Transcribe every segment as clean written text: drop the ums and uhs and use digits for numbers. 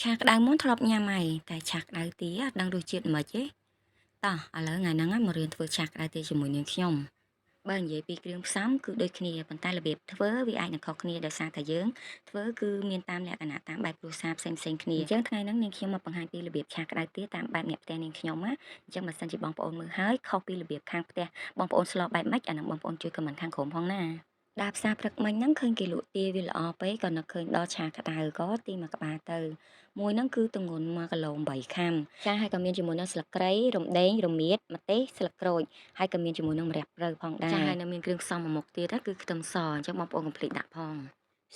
ឆាក្តៅមុនធ្លាប់ញ៉ាំហើយតែឆាក្តៅទាអត់ដឹងរសជាតិមិនទេតោះឥឡូវថ្ងៃហ្នឹងមករៀនធ្វើឆាក្តៅទាជាមួយនាងខ្ញុំបើនិយាយពីគ្រឿងផ្សំគឺដូចគ្នាប៉ុន្តែរបៀបធ្វើវាអាចនឹងខុសគ្នាដោយសារតែយើងធ្វើគឺមានតាមលក្ខណៈតាមបែបគ្រួសារផ្សេងៗគ្នាអញ្ចឹងថ្ងៃហ្នឹងនាងខ្ញុំមកបង្ហាញពីរបៀបឆាក្តៅទាតាមបែបអ្នកផ្ទះនាងខ្ញុំណាអញ្ចឹងបើសិនជាបងប្អូនមើលហើយខុសពីរបៀបខាងផ្ទះបងប្អូនស្លបែបម៉េចអាហ្នឹងបងប្អូនជួយ comment ខាងក្រោមផងណាដើរផ្សារព្រឹកមិញហ្នឹងឃើញគេលក់ទាវាល្អពេកក៏នឹកឃើញដល់ឆាក្តៅក៏ទីមួយក្បាលទៅមួយហ្នឹងគឺទម្ងន់1គីឡូ8ខាំចាហើយក៏មានជាមួយនឹងស្លឹកគ្រៃរំដេងរមៀតម្ទេសស្លឹកក្រូចហើយក៏មានជាមួយនឹងម្រះព្រៅផងដែរចាហើយនៅមានគ្រឿងផ្សំមួយមុខទៀតគឺខ្ទឹមសអញ្ចឹងបងប្អូនកុំភ្លេចដាក់ផង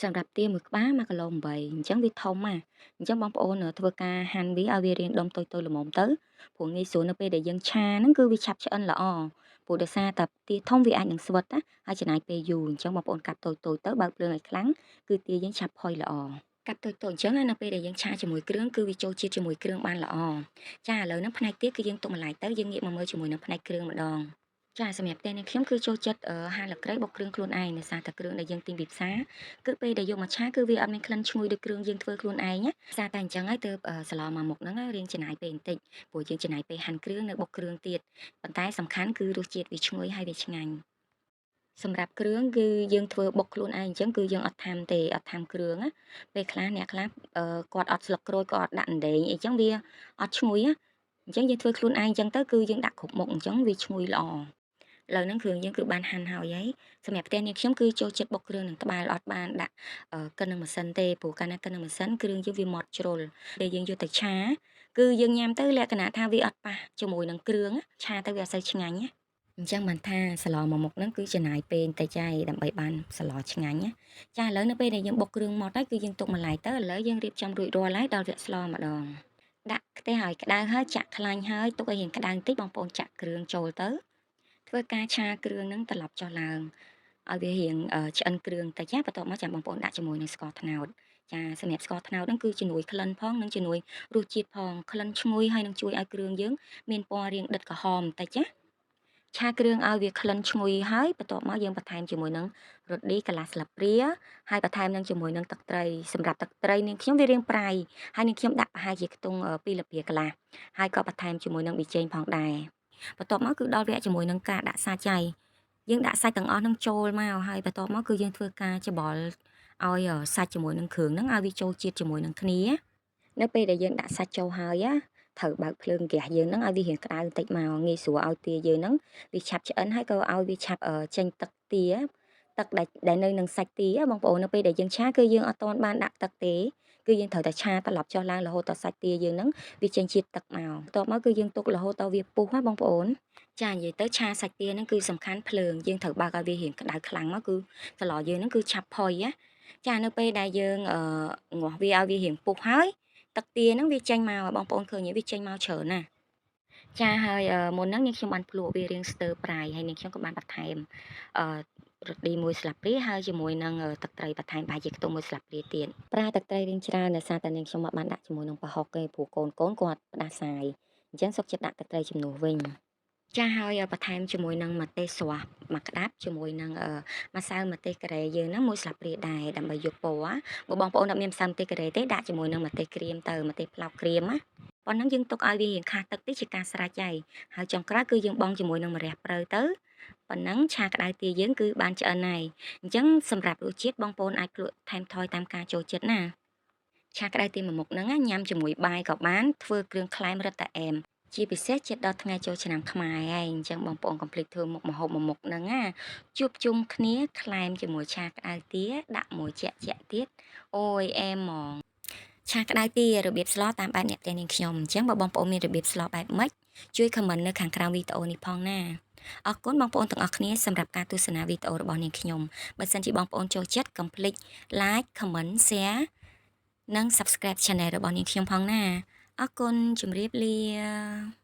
សម្រាប់ទាមួយក្បាល1គីឡូ8អញ្ចឹងវាធំណាអញ្ចឹងបងប្អូនធ្វើការហាន់វាឲ្យវារាងដុំតូចៗល្មមទៅព្រោះងាយស្រួលនៅពេលដែលយើងឆាហ្នឹងគឺវាឆាប់ឆ្អិនល្អព្រោះដោយសារតែទាធំវាអាចនឹងស្វិតណាហើយចំណាយពេលយូរអញ្ចឹងបងប្អូនកាប់តូចៗទៅបើកភ្លើងឲ្យខ្លាំងគឺទាយើងឆាប់ផុយល្អកាប់តូចៗអញ្ចឹងនៅពេលដែលយើងឆាជាមួយគ្រឿងគឺវាចូលជាតិជាមួយគ្រឿងបានល្អចាឥឡូវហ្នឹងផ្នែកទាគឺយើងទុកម្លាយទៅយើងងាកមកមើលជាមួយនឹងផ្នែកគ្រឿងម្ដងចាសម្រាប់ផ្ទះនេះខ្ញុំគឺចូលចិត្តហាលក្រៃបុកគ្រឿងខ្លួនឯងដោយសារតែគ្រឿងដែលយើងទិញពីផ្សារគឺពេលដែលយកមកឆាគឺវាអត់មានក្លិនឈ្ងុយដូចគ្រឿងយើងធ្វើខ្លួនឯងណាសារតែអញ្ចឹងហើយទើបសឡមកមុខហ្នឹងរៀងចំណាយពេលបន្តិចព្រោះយើងចំណាយពេលហាន់គ្រឿងនៅបុកគ្រឿងទៀតប៉ុន្តែសំខាន់គឺរសជាតិវាឈ្ងុយហើយវាឆ្ងាញ់សម្រាប់គ្រឿងគឺយើងធ្វើបុកខ្លួនឯងអញ្ចឹងគឺយើងអត់ថាំទេអត់ថាំគ្រឿងណាពេលខ្លះអ្នកខ្លះគាត់អត់ស្លឹកក្រូចក៏អត់ដាក់អណ្ដែងអីចឹងវាអត់ឈ្ងុយណាអញ្ចឹងយើងធ្វើខ្លួនឯងអញ្ចឹងទៅគឺយើងដាក់គ្រប់មុខអញ្ចឹងវាឈ្ងុយល្អឥឡូវហ្នឹងគ្រឿងយើងគឺបានហាន់ហើយហើយសម្រាប់ផ្ទះនាងខ្ញុំគឺចូលចិត្តបុកគ្រឿងនឹងត្បាល់អត់បានដាក់កិននឹងម៉ាស៊ីនទេព្រោះកាលណាកិននឹងម៉ាស៊ីនគ្រឿងយើងវាម៉ត់ជ្រុលដែលយើងយកទៅឆាគឺយើងញ៉ាំទៅលក្ខណៈថាវាអត់ប៉ះជាមួយនឹងគ្រឿងឆាទៅវាអត់សូវឆ្ងាញ់ណាអញ្ចឹងបានថាសឡមួយមុខហ្នឹងគឺចំណាយពេលបន្តិចហើយដើម្បីបានសឡឆ្ងាញ់ណាចាឥឡូវនៅពេលដែលយើងបុកគ្រឿងម៉ត់ហើយគឺយើងទុកម្លាយទៅឥឡូវយើងរៀបចំរួចរាល់ហើយដល់វគ្គស្លម្ដងដាក់ខ្ទះឲ្យក្តៅហើយចាក់ខ្លាញ់ហើយទុកឲ្យរៀងក្តៅបន្តិចបងប្អូនចាក់គ្រឿងចូលទៅធ្វើការឆាគ្រឿងហ្នឹងត្រឡប់ចុះឡើងឲ្យវារៀងឆ្អិនគ្រឿងតិចណាបន្ទាប់មកចាំបងប្អូនដាក់ជាមួយនឹងស្ករត្នោតចាសម្រាប់ស្ករត្នោតហ្នឹងគឺជំនួយក្លិនផងនិងជំនួយរសជាតិផងក្លិនឈ្ងុយហើយនឹងជួយឲ្យគ្រឿងយើងមានពណ៌រាងដិតក្រហមបន្តិចណាឆាគ្រឿងឲ្យវាក្លិនឈ្ងុយហើយបន្ទាប់មកយើងបន្ថែមជាមួយនឹងរឌីកន្លះស្លាបព្រាហើយបន្ថែមនឹងជាមួយនឹងទឹកត្រីសម្រាប់ទឹកត្រីនាងខ្ញុំវារាងប្រៃហើយនាងខ្ញុំដាក់ប្រហែលជាខ្ទង់2ស្លាបព្រាកន្លះហើយក៏បន្ថែមជាមួយនឹងប៊ីចេងផងដែរបន្ទាប់មកគឺដល់វគ្គជាមួយនឹងការដាក់សាច់ហើយយើងដាក់សាច់ទាំងអស់នឹងចូលមកហើយបន្ទាប់មកគឺយើងធ្វើការច្បល់ឲ្យសាច់ជាមួយនឹងគ្រឿងហ្នឹងឲ្យវាចូលជាតិជាមួយនឹងគ្នានៅពេលដែលយើងដាក់សាច់ចូលហើយណាត្រូវបើកភ្លើងហ្គាសយើងហ្នឹងឲ្យវារៀងក្តៅបន្តិចមកងាយស្រួលឲ្យទាយើងហ្នឹងវាឆាប់ឆ្អិនហើយក៏ឲ្យវាឆាប់ចេញទឹកទាទឹកដែលនៅនឹងសាច់ទាបងប្អូននៅពេលដែលយើងឆាគឺយើងអត់ទាន់បានដាក់ទឹកទេគឺយើងត្រូវតែឆាត្រឡប់ចុះឡើងរហូតដល់សាច់ទាយើងហ្នឹងវាចេញជាតិទឹកមកបន្ទាប់មកគឺយើងទុករហូតដល់វាពុះណាបងប្អូនចានិយាយទៅឆាសាច់ទាហ្នឹងគឺសំខាន់ភ្លើងយើងត្រូវបើកឲ្យវារៀងក្តៅខ្លាំងមកគឺសឡយើងហ្នឹងគឺឆាប់ផុយណាចានៅពេលដែលយើងងាស់វាឲ្យវារៀងពុះហើយទឹកទាហ្នឹងវាចេញមកបងប្អូនឃើញវាចេញមកច្រើនណាស់ចាហើយមុនហ្នឹងនាងខ្ញុំបានភ្លក់វារៀងស្ទើរប្រៃហើយនាងខ្ញុំក៏បានបន្ថែមអឺរឌីមួយស្លាបព្រាហើយជាមួយនឹងទឹកត្រីបន្ថែមប្រហែលជាខ្ទង់មួយស្លាបព្រាទៀតប្រើទឹកត្រីរៀងច្រើនដោយសារតែនាងខ្ញុំអត់បានដាក់ជាមួយនឹងប្រហុកទេព្រោះកូនកូនគាត់ផ្ដាសាយអញ្ចឹងសុខចិត្តដាក់ទឹកត្រីជំនួសវិញចាហើយបន្ថែមជាមួយនឹងម្ទេសស្រស់មួយក្តាប់ជាមួយនឹងម្សៅម្ទេសការ៉េយើងហ្នឹងមួយស្លាបព្រាដែរដើម្បីយកពណ៌បើបងប្អូនអត់មានម្សៅម្ទេសការ៉េទេដាក់ជាមួយនឹងម្ទេសក្រៀមទៅម្ទេសផ្លោកក្រៀមណាប៉ុណ្ណឹងយើងទុកឲ្យវារៀងខាស់ទឹកតិចជាការស្រេចហើយហើយចុងក្រោយគឺយើងបង់ជាមួយនឹងម្រះព្រៅទៅប៉ុណ្ណឹងឆាក្តៅទាយើងគឺបានឆ្អិនហើយអញ្ចឹងសម្រាប់រសជាតិបងប្អូនអាចភ្លក់ថែមថយតាមការចូលចិត្តណាឆាក្តៅទាមួយមុខហ្នឹងញ៉ាំជាមួយបាយក៏បានធ្វើគ្រឿងក្លែមរឹតតែអែមជាពិសេសជិតដល់ថ្ងៃចូលឆ្នាំខ្មែរហើយអញ្ចឹងបងប្អូនកុំភ្លេចធ្វើមុខម្ហូបមួយមុខហ្នឹងណាជួបជុំគ្នាក្លែមជាមួយឆាក្តៅទាដាក់មួយជាក់ជាក់ទៀតអូយអែមហ្មងឆាក្តៅទារបៀបស្លតាមបែបអ្នកផ្ទះនាងខ្ញុំអញ្ចឹងបើបងប្អូនមានរបៀបស្លបែបម៉េចជួយ comment នៅខាងក្រោមវីដេអូនេះផងណាអរគុណបងប្អូនទាំងអស់គ្នាសម្រាប់ការទស្សនាវីដេអូរបស់នាងខ្ញុំបើសិនជាបងប្អូនចូលចិត្តកុំភ្លេច like comment share និង subscribe channel របស់នាងខ្ញុំផងណាអរគុណជម្រាបលា។